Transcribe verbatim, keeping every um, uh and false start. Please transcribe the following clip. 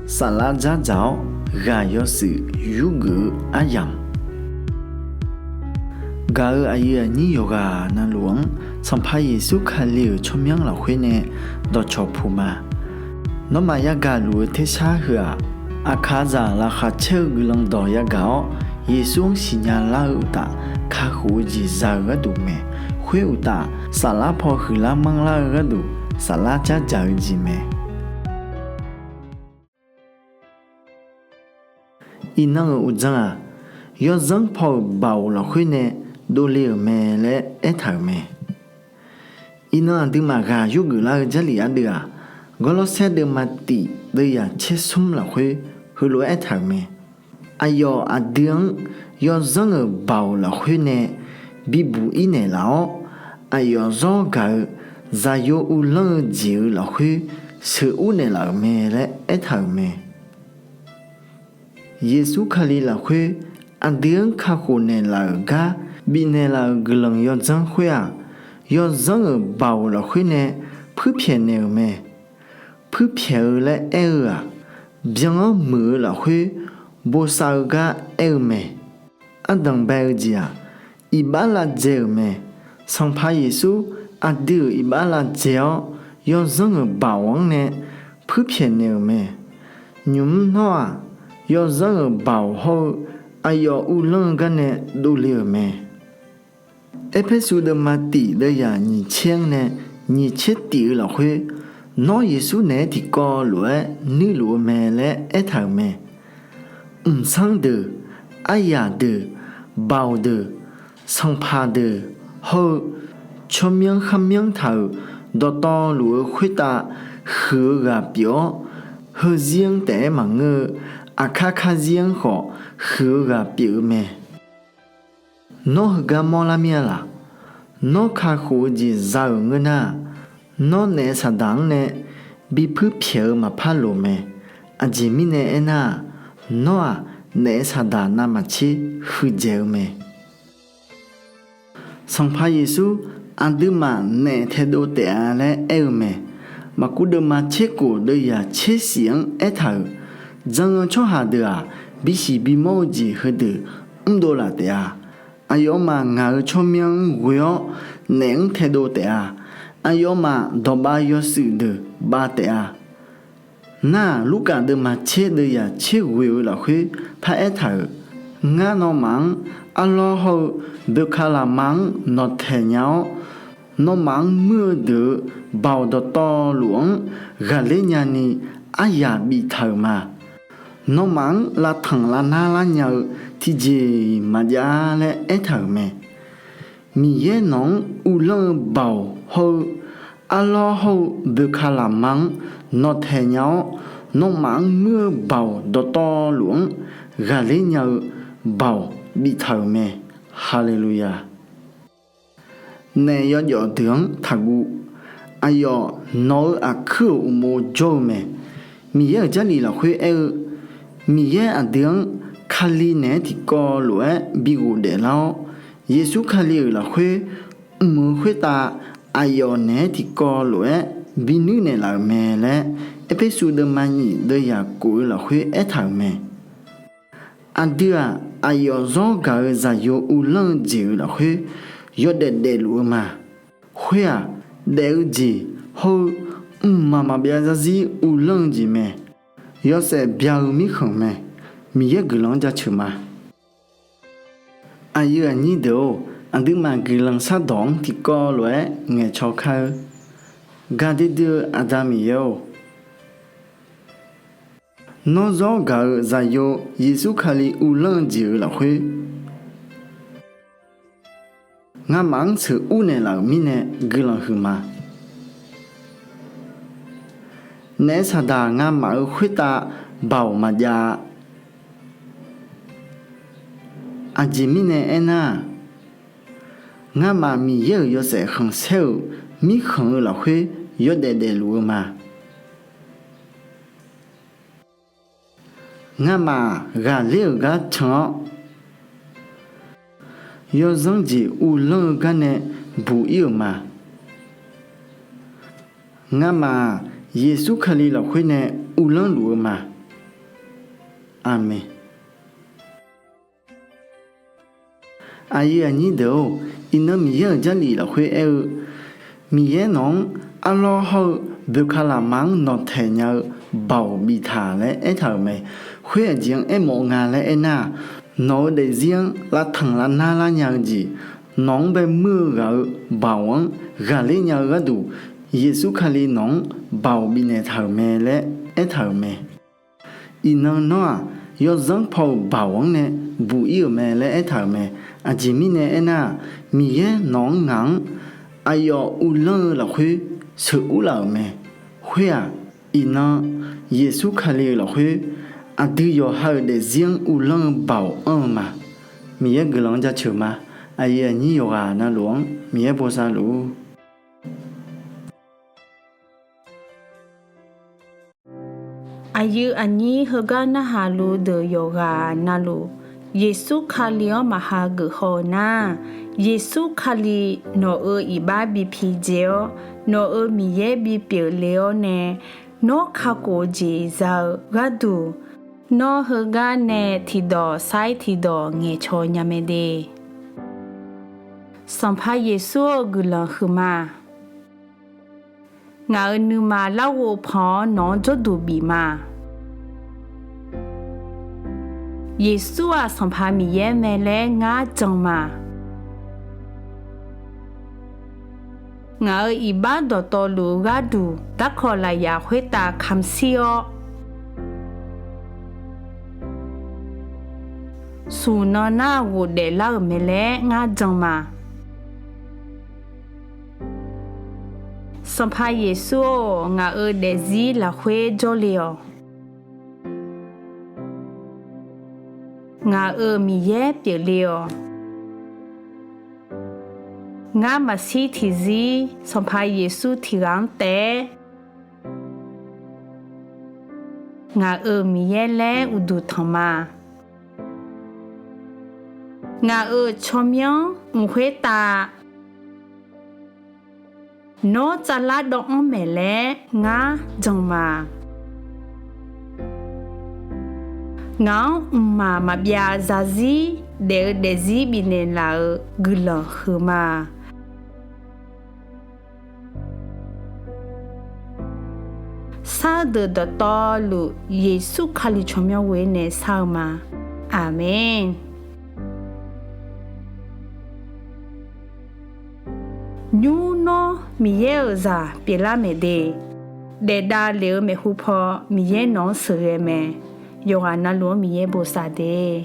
Saflar dzardzaq-awr ghaq yawshuif yurgeuf-eu aryamq, gaq-euq aqyuif aqnyir yawqghaq navluf-anr Sanqpaq Yeqsur Kali-euq tsawrmyanr lafkhoer nae dawqcawq puq ma. Nawmaf yagaq luf-eu tersar heu-aq, aqkaqzaq laqkhaq caer-eu guiqlanq dawq yagaq-awr, Yeqsur-anr siqnya lar-eu uqtaf, kakhof-eu jeq za-eu gharduq mae. Khoer uqtaf, saflar paw huiqlar manrlar-eu gharduq, saflar dzardzaq-eu jeq mae. Iqnan-euq uqdzan-aq, yawzanr paw-euq baoq lafkhoer nae dovle-euq mae laer aertaq-euq mae. Iqnan aqduimaf ghaq yurgeuf lar-eu Jarlif ardeuv-aq, Gawrlawrsaer deuvma tif deuvyaq tser smr lafkhoer heulof-aer aertaq-euq mae. Aqyawf aqdui-anr yawzanr-euq baoq lafkhoer nae bibuq-ir naeqlaf-awr, aqyawf zawr gaq-eu zaqyo uvlanr-eu jeq-euq lafkhoer sheuqur naeqlaf-euq mae laer aertaq-euq mae. Yeqsur Kali lafkhoer aqdui-anr kakhof naeqlaf-euq gar bifnaeq laf-euq guiqlanq yawdzanr khoer-aq, yawzanr-euq baoq lafkhoer nae puirpyaeq naeq-euq mae. Puirpyaeq-eu laer aer-eu-aq, byan-awr muiq-eu lafkhoer bosav-eu gar aer-eu mae. Ardanq bae-eu jeq-aq, iqbax lavdzae-euq mae. Sanqpaq Yeqsur aqdui-euq iqbax lavdzae-awr, yawzanr-euq baoq-anr nae puirpyaeq naeq-euq mae. Nymq-mr nawr-aq, yawzanr-euq baoq hawr-eu aqyawf uvlanr-eu gar nae dovle-euq mae. Erpersu deuvma tif deuvyaq nyiq tser-anr nae nyiq tser tif-eu lafkhoer, Nawr Yeqsur naeq-aer tiqkawv lof-aer nuirluf-eu mae laer aertaq-euq mae. Mqsanr deuq, aryaq deuq, baoq deuq, sanqpaq deuq hawr-eu tsawrmyanr kharmyanr taq-euq dawqtawvluf-eu khoertav huiq-eu ghaq pyeuf-awr, heuzir-anr taef-aer maqngeur-eu aqkar karzir-anr khawf huiq-eu ghaq pyeuf-eu mae. Nawr heugar mawrlar mir-a laq? Nawr kakhof-eu jeq za-euq ngeur nar-aq, nawr naef saqdaq-anr nae bipuir pyaeq-eu maqpar loq mae. Aqjeq mirnae aernar-aq, nawr-aq naef saqdaq navmaqtser huiqdzaeq-eu mae. Sanqpaq Yeqsur aqduimaf naef taedov taef-a laer aer-eu mae. Maqkuv deuvma tser kof deuvyaq tser shif-anr aertaq-euq, jan-eu tsawrhaq deuq-aq, bisiq bimawr-eu jeq heudeuq mrdov laf taef-a. Aqyawfmaf ngaq-euq tsawrmyanr-anr ghoe-awr naef-anr taedov taef-a. Aqyawfmaf dawqbav yawshuif deuq bav taef-a. Nar-aq, Lurkaf deuvma tser deuvyaq tser ghoe-eu lafkhoer paraer taq-euq, Ngar nawmaf-anr arlawr hawr-eu boeqkaq lafma-anr nawqtaeq nya-awr, nawmaf-anr muir-eu deuq-eu baoq dawqtawvluf-anr ghaqler nyani aryaq biftaq-euq ma. Nawmaf-anr lavtanq lavnar lar nya-eu tiqjeq-iq maqjav-a laer aertaq-euq mae. Miqyaer nawq-anr uvlanr-eu baoq hawr-eu arlawr hawr-eu boeqkaq lafma-anr nawqtaeq nya-awr, nawmaf-anr muir-eu baoq dawqtawvluf-anr ghaqler nya-eu baoq biftaq-euq mae. Haleluya! Naef yawjawf deuq-anr taqguv. Aqyawf nawq-eu aqkuir-euq uqmov jawr-eu mae. Miqyaer-euq Jarlif lafkhoer aer-eu, Miqyaer aqdui-anr Kali naeq-aer tiqkawv lof-aer bi ghofdaef lar-awr, Yeqsur Kali-euq lafkhoer mq-eu khoertav aqyawf naeq-aer tiqkawv lof-aer bi nuir naeqlaf-euq mae laer, Erpersu deuvma nyiq deuvyaq kof-eu lafkhoer aertaq-euq mae. Aqdui-aq, aqyawf zawr gaq-eu zaqyo uvlanr-eu jeq-euq lafkhoer yawdaef daefluf-eu ma. Khoer-aq, daef-eu jeq hawr-eu mqmaq maqbyav zarzir uvlanr-eu jeq mae. Yawshaef bya-eu mirkhanq mae. Miqyaer guiqlanq-anr jaceuq ma. Aqyuif aqnyir deuq-or, aqduimaf guiqlanq shardawq-anr tiqkawv lof-aer ngaeqcaw kar-eu. Gaqdui dui-eu Aqda Miqyaer-or, Nawr zawr gaq-eu zaqyo Yeqsur Kali uvlanr-eu jeq-euq lafkhoer, ngamaf-anr sheuqur naeqlaf-euq mirnae guiqlanq huiqma. Naef saqdaq ngamaf-euq khoertav baoq maqjav-a. Aqjeq mirnae aernar-aq, ngamaf Miqyaer-euq yawshaef khanqsaer-euq mirkhanq-eu lafkhoer yawdaef daefluf-eu ma. Ngamaf-aq, ghaqler-euq gar can-awr, yawzanr jeq uvlanr-eu garnae buq-ir-euq ma. Ngamaf-aq, Yeqsur Kali lafkhoer nae uvlanr luf-eu ma. Aqmeq. Aqyuif aqnyir deuq-or, iqnan Miqyaer-euq Jarlif lafkhoer aer-eu, Miqyaer nawq-anr arlawr hawr-eu boeqkaq lafma-anr nawqtaeq nya-eu baoq biftaq laer aertaq-euq mae. Khoer aqjeq-anr aermawf nga laer aernar-aq, nawq-eu daefzir-anr lavtanq lavnar lar nya-eu jeq, nawq-anr bae muir-eu ghaq-eu baoq-anr ghaqler nya-eu gharduq, Yeqsur Kali nawq-anr baoq bifnaeq taq-euq mae laer aertaq-euq mae. Iqnan nawr-aq, yawzanr paw-euq baoq-anr nae buq ir-euq mae laer aertaq-euq mae. Aqjeq mirnae aernar-aq, Miqyaer nawq-anr ngaq-anr aqyawf uvlanr-eu lafkhoer sheuqur laf-euq mae. Khoer-aq, iqnan Yeqsur Kali-euq lafkhoer aqdui yawqha-euq daefzir-anr uvlanr-eu baoq anr-eu ma. Miqyaer guiqlanq-anr jaceuq ma. Aqyuif aqnyir yawqghaq navluf-anr Miqyaer bosav luf-ur. Aqyuif aqnyir heugar narhaq luf deuq yawqghaq navluf, Yeqsur Kali-anr maqha geuf haw-eu nar, Yeqsur Kali nawq-euq iqbax bi pidzae-awr, nawq-euq Miqyaer bipyeuf le-awr nae, nawr kakhof-eu jeq za-eu gharduq, nawr heugar nae tiqdawq sair tiqdawq ngaeqcawq nya mae de. Sanqpaq Yeqsur-or, guiqlanq huiqma. Ngaq-euq nuima larghov pan-awr nawq-anr jawrduq bif ma. Yeqsur-aq Sanqpaq Miqyaer mae laer ngar jan ma. Ngaq-euq iqbax dawqtawvluf-eu gharduq darkawq lafyaq khoertav kamq shir-awr, smq nan nar ghofdaef lar-euq mae laer ngar jan ma. Sanqpaq Yeqsur-or, ngaq-euq daefzir lafkhoer jawrle-awq. Ngaq-euq Miqyaer pyeufle-awq. Ngar maqshir tiqzir Sanqpaq Yeqsur tiqghaq-anr taef-aer, ngaq-euq Miqyaer laer uqduq tanq ma. Ngaq-euq tsawrmyanr mq khoertav nawr tsavlar dawv-anr maeq laer ngar jan ma. Ngaq-anr mqmaq maqbyav zarzir daef-eu daefzir bifnaeq laf-euq guiqlanq huiqma. Sar deuq dawqtawvluf Yeqsur Kali tsawrmyanr ghoer nae shar-eu ma. Aqmeq. Nymr nawr Miqyaer-euq zaq pyeuflar maeq de. Daefdav lef-eu maeqhu paw Miqyaer nawq-anr sheuqghae mae. Yawqghaq navluf-anr Miqyaer bosav de.